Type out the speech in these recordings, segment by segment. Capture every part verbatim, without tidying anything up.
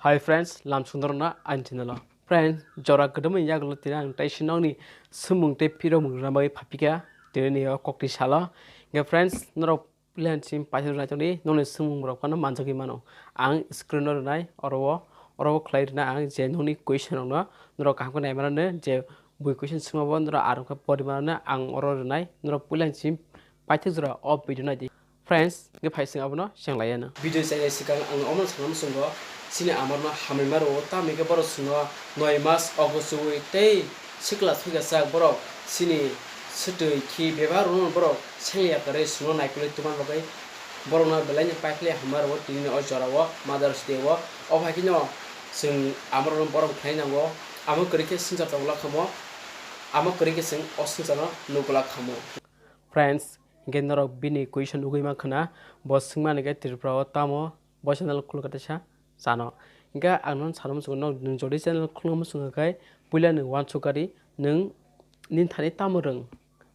Hi friends, lam sundorna ang channel o. Friends, jora kwdwmani yagulo tini ang taisi nokni swngmung tei phiromung rwna bagwi phaphikha tini ni o kokni salo. Hingkhe friends, norok puila ni simi paithak rwnai tongdi, nokni swngmung rok phano manjagwi mano. Ang screen o rwnai, oro o, oro o khlai rwna ang je nokni question rokno norok kaham khe nai mano je bui question swngma bo norok arokhe pori mano ang oro rwnai, norok puila ni simi paithak jora o video naidi. Friends, hingkhe phai chwng abono chenglai anw. Video chainai swkang ang omono sana muchungo, chini amarno hamrwima rwo, tamo hingkhe borok chwngno noi mas ogo chuwi tei sikla thwikajak borok chini swtwi khi bebak rwno borok sengya kwrwi chwngno naikolwi tubuna bagwi borokno belaino paikhlai hamrwima rwo tinini o jorao Mother's Day o. Obo hai kheno chwng amarno borom khlai nango, amo kwrwi khe swngchar tongwlak khamo, amo kwrwi khe chwng o swngcharno nukgwlak khamo. Friends, hingkhe norok bini question nugwi mankha na, bo swngmani khe Tripura o tamo bo channel khulukha teisa chano. Hingkhe ang nono sana muchungo, nok nwng jodi channel khulukna muchungo khe puila nwng uansukha di, nwng nini thani tamo rwng?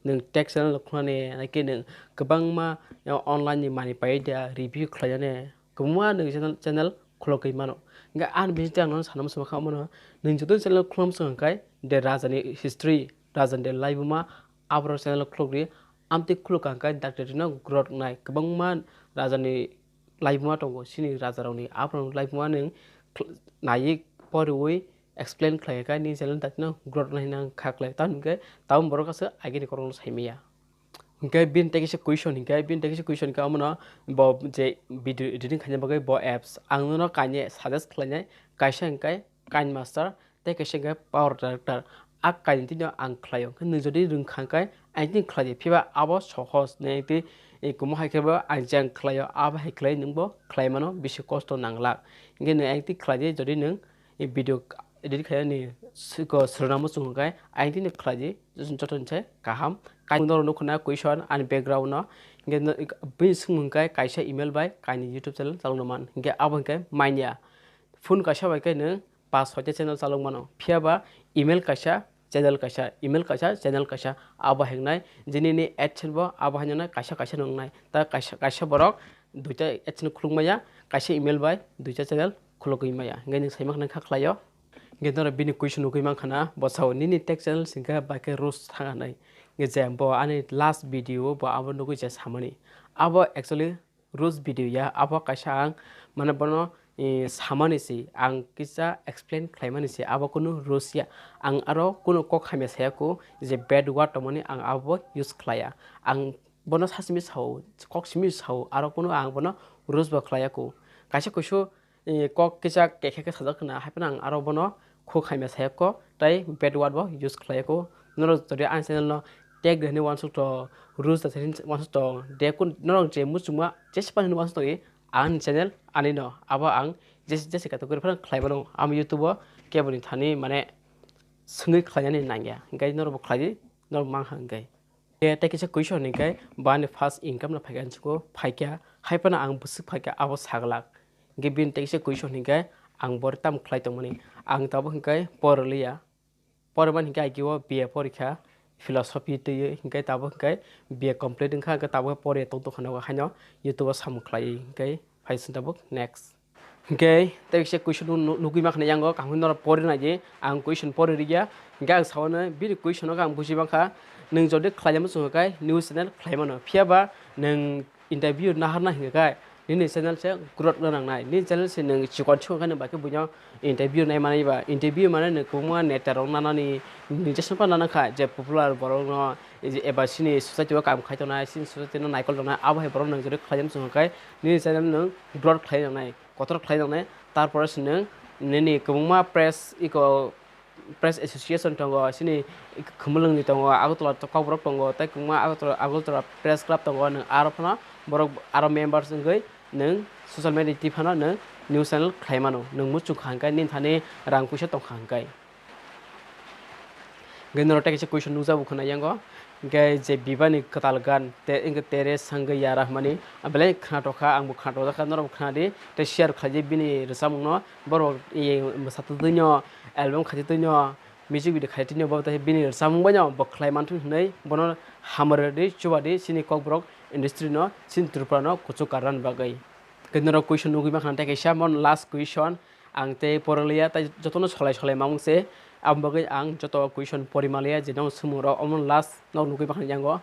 Nwng tech channel khuluknani, naikhe nwng kwbangma online ni manwi paiwi da review khlainani? Kwbangma nwng channel, channel khulogwi mano. Hingkhe ani bisingtwi ang nono sana muchungma kha omono, nwng joto channel khulogwi muchung hwnkhe de rajani history, rajani de laibuma, aborok channel khulogwi, amtwi khulokha hwnkhe dakti no growth wngnai. Kwbangma rajani laibuma tongo, chini rajarokni aborokni laibuma nwng naiwi poriwi explain khlai kha nini channel dakti no growth wngnai hinwi ang kha khlai. Tamoni hwnkhe tabuk borok aswk agini korokno saimaya. Hingkhe bini tei kisa question, hingkhe bini tei kisa question khe omono bo je video editing khaina bagwi bo apps ang nono kainwi suggest khlainai, kaisa hingkhe KineMaster tei kaisa hingkhe PowerDirector. A kainwi tino ang khlaio, hingkhe nwng jodi rwngkha hingkhe ang tini khlai di, phiba abo sohos, nwng tei kumo hai khe bo ang jang khlaio, abo hai khlai nwng bo khlai mano, bisi kosto nanglak. Hingkhe nwng ang tini khlai di, jodi nwng video edit khainani siko srwna muchung hwnkhe ang tini khlai di, joto ni se kaham. Kaisa norok nukho na question ani background no, hingkhe no, bini swngmung hwnkhe kaisa email bai kainwi YouTube channel chalokna man, hingkhe abo hwnkhe manya. Phone kaisa bai khe nwng pas soita channel chalok mano, phiya ba email kaisa, channel kaisa, email kaisa, channel kaisa, abo hai wngnai. Jini ni AdSense bo abo hai wngnai, kaisa kaisa no wngnai. Ta kaisa, kaisa borok duita AdSense khuluk maya, kaisa email bai duita channel khulogwi maya. Hingkhe nwng saima khna kha khlaio. Hingkhe norok bini question nugwi mankha na, bo sao nini tech channel singkha bai khe roast thang hinwi. Hingkhe je bo ani last video bo abo nugwi je samani. Abo actually roast video ya, abo kaisa ang mane bono, eh, samani se, ang kisa explain khlaimani se, abo kunu roast ya. Ang aro kunu kok hamya saya kho je bad word tongmani ang abo use khlaiya. Ang bono sa simi sao, kok simi sao, aro kunu ang bono roast bo khlaiya kho. Kaisa kuisu eh, kok kisa kekhe khe sajak khna, hai phano ang aro bono khuk hamya saya kho, tei bad word bo use khlai kho. Norok jodi ani channel no tag de hinwi uansuk to, roast de hinwi uansuk to, de kun norok je muchungma jesa phano hinwi uansuk tongwi ani channel ani no, abo ang jesa, jesa category phano khlai mano. Ang YouTube o kebo ni thani mane swngwi khlainani nangya, hingkhe norok bo khlai di, norok mankha hingkhe. Khe tei kisa question hinkhe bo ani first income no phaikha hinsugo, phaikha, hai phano ang bwswk phaikha abo saglak. Hinkhe bini tei kisa question hinkhe ang bori tamo khlai tongmani. Ang tabuk hinkhe poriliya. Porimani hinkhe agio B A porikha, philosophy twiwi, hinkhe tabuk hinkhe B A complete wngkha, hinkhe tabuk poriya tong tongkha nogo haino YouTube o samung khlaiwi, hinkhe phai sing tabuk next. Hinkhe tei kisa question nu-, nu-, nugwi mankha yango, kaham khe norok pori naidi, ang question pori rwya. Hinkhe ang sao no, bini question no khe ang buji mankha, nwng jodi khlaina muchung khe news channel khlai mano, phiya ba nwng interview naharna hinkhe nini channel se growth wngna nangnai, nini channel se nwng chikon chikon khe nwng bai khe buino interview nai manai ba, interview mane nwng kwbangma neta rok nanani, nini channel phano nana kha je popular borok no, eba chini society o kam khai tongnai, chini society no naikol tongnai, abo hai borok nwng jodi khlaina muchung khe nini channel nwng growth khlai nangnai. Kotor khlai nangnai, tarpore se nwng nini kwbangma press iko, press association tongo, chini Khumulwngni tongo, Agartala kokborok tongo, tei kwbangma Agartala, Agartala Press Club tongo, nwng aro phano borok aro members wngwi nwng social media twi phano nwng news channel khlai mano, nwng muchung kha hwnkhe nini thani rang puisa tong kha hwnkhe. Hingke norok tei kaisa question nukjago khna yango, hingke je Biba ni kwtal gan, te, hingke tere sangwi yara hwnmani, belai khna tokha, ang bo khna tokjakha, norok bo khna di, tei share khlai di bini rwchapmung no, borok, e, mwsatwi twi no, album khaitwi twi no, music video khaitwi twi no, bo tei bini rwchapmung bai no bo khlai mantwi hwnwi, bono hamari di, chuba di, chini kokborok industry no, chini Tripura no kuchuk karnani bagwi. Hingke norok question nugwi mankha tei kaisa, mon last question, ang tei poraliya, tei jotono solai solai mamung se. Aboni bagwi ang joto question pori maliya, je no swngmung rok omo last no nugwi bakha yango.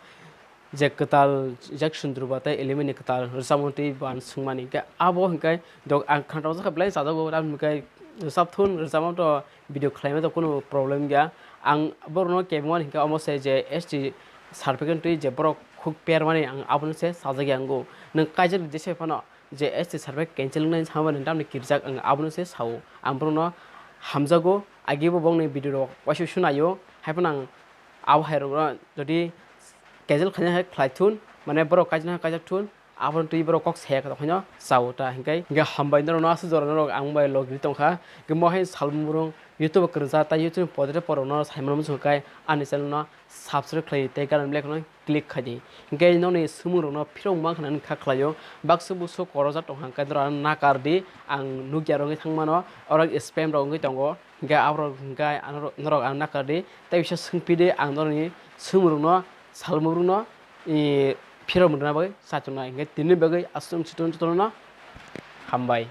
Je kwtal Jackson Dhruba tei Element ni kwtal rwchapmung twi ban swngmani. Hwnkhe abo hwnkhe dok ang khana tongsa khe belai chajago, abo hwnkhe rwchap thun, rwchapma to video khlaima to kunu problem ya. Ang borokno kebengmani hwnkhe omo se je S T certificate twi je borok khuk permani ang abono se chajagya wngo. Nwng kaijak jesa phano je S T certificate cancel wngnai sama nang tamni kirjak ang abono se sao. Ang borokno hamjago, agibo bongni video rok waisa sunaio, haiphano ang abo hai rokno jodi cancel khaina hai khlai thun, mane borok kaijak kaijak thun, abono twi borok kok saya kha tongkhaino sao ta hwnkhe. Hwnkhe hambai norokno aswk jora norok ang bai logri tongkha. Hwnkhe mo hai salmung YouTube o kwrwngsa ta YouTube ni podre porokno saimano muchung kai ani channel no subscribe khlai tei gana black no click khai di. Hwnkhe nokni swngmung rokno phirok mang khna kha khlaio. Baksa buso korojak tongkha hwnkhe norok ano nakar di, ang nukya rogwi thangmano, oro spam rok wngwi tongo. Hwnkhe aborok hwnkhe norok ano nakar di, tei bisa swngpi di, ang norokni swngmung rokno, salmung rokno, i, phirok mwnna bagwi chatungnai. Hwnkhe tini bagwi aswk chwng jotono hambai.